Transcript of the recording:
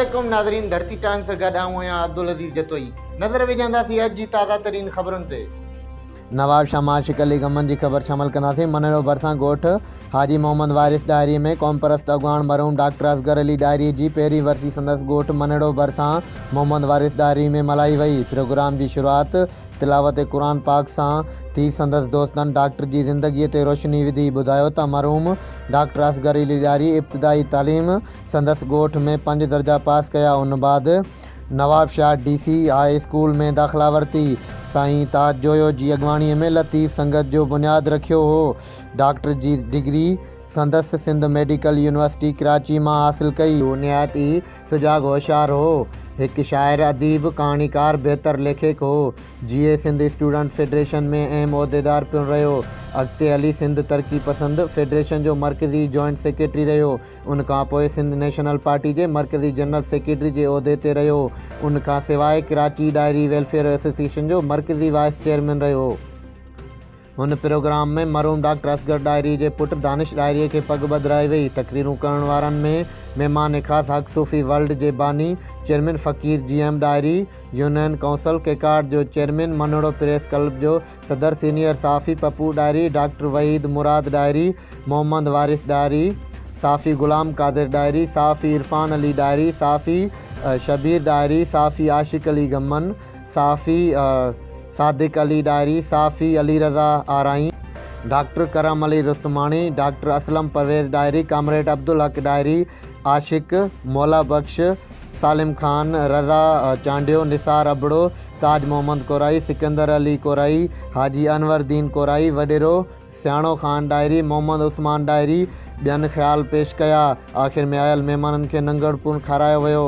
عليڪم ناظرين ڌرتي ٽائيمز سان گڏ آئون آهيان عبدالعزيز جتوئي نظر وجهنداسين اڄ جي تازه ترين خبرن تي. نوابشاهه مان عاشق علي غمن جي خبر شامل ڪنداسين منهڙو ڀرسان ڳوٺ حاجي محمد وارث ڏاهري ۾ قومپرست اڳواڻ مرحوم ڊاڪٽر اصغر علي ڏاهري جي پهرين ورسي سندس ڳوٺ منهڙو ڀرسان محمد وارث ڏاهري ۾ ملهائي وئي پروگرام جي شروعات تلاوت قرآن پاڪ سان ٿي سندس دوستن ڊاڪٽر جي زندگي تي روشني وڌي ٻڌايو ته مرحوم ڊاڪٽر اصغر علي ڏاهري ابتدائي تعليم سندس ڳوٺ ۾ پنج درجا پاس ڪيا ان بعد Nawabshah D C high school ۾ داخلا ورتي. سائين تاج جويو جي اڳواڻيء ۾ لطيف سنگت جو بنياد رکيو هو. ڊاڪٽر جي ڊگري سندس سنڌ ميڊيڪل يونيورسٽي ڪراچي مان حاصل ڪئي. هو نهايت ئي سجاڳ هوشيار هو. هڪ شاعر، اديب، ڪهاڻيڪار، بهتر ليکڪ هو. جيئي سنڌ اسٽوڊنٽ فيڊريشن ۾ اهم عهديدار پڻ رهيو. اڳتي هلي سنڌ ترقي پسند فيڊريشن جو مرڪزي جوائنٽ سيڪريٽري رهيو. ان کان پوء سنڌ نيشنل پارٽي جي مرڪزي جنرل سيڪريٽري جي عهدي تي رهيو. ان کان سواء ڪراچي ڏاهري ويلفيئر ايسوسيئيشن جو مرڪزي وائيس چيئرمين رهيو. هن پروگرام ۾ مرحوم ڊاڪٽر اصغر ڏاهري جي پٽ دانش ڏاهري کي پڳ ٻڌرائي وئي. تقريرون ڪرڻ وارن ۾ مهمان خاص حق صوفي ورلڊ جي باني chairman Faqir G M Dahri, union council Kakar جو چيئرمين، منهڙو پريس ڪلب جو صدر سينيئر صحافي پپو ڏاهري، ڊاڪٽر وحيد مراد ڏاهري، محمد وارث ڏاهري، صحافي غلام قادر ڏاهري، صحافي عرفان علي ڏاهري، صحافي شبير ڏاهري، صحافي عاشق علي گمن، صحافي صادق علي ڏاهري، صحافي علي رضا آرائين، doctor Karam Ali Rustamani, doctor Aslam Pervez Dahri, comrade Abdul Haq Dahri, عاشق مولا بخش، سالم خان، رضا چانڊيو، نثار ابڙو، تاج محمد ڪورائي، سڪندر علي ڪورائي، حاجي انور دين ڪورائي، وڏيرو سياڻو خان ڏاهري، محمد عثمان ڏاهري ٻين خيال پيش ڪيا. آخر ۾ آيل مهمانن کي ننگڙ پڻ کارايو ويو.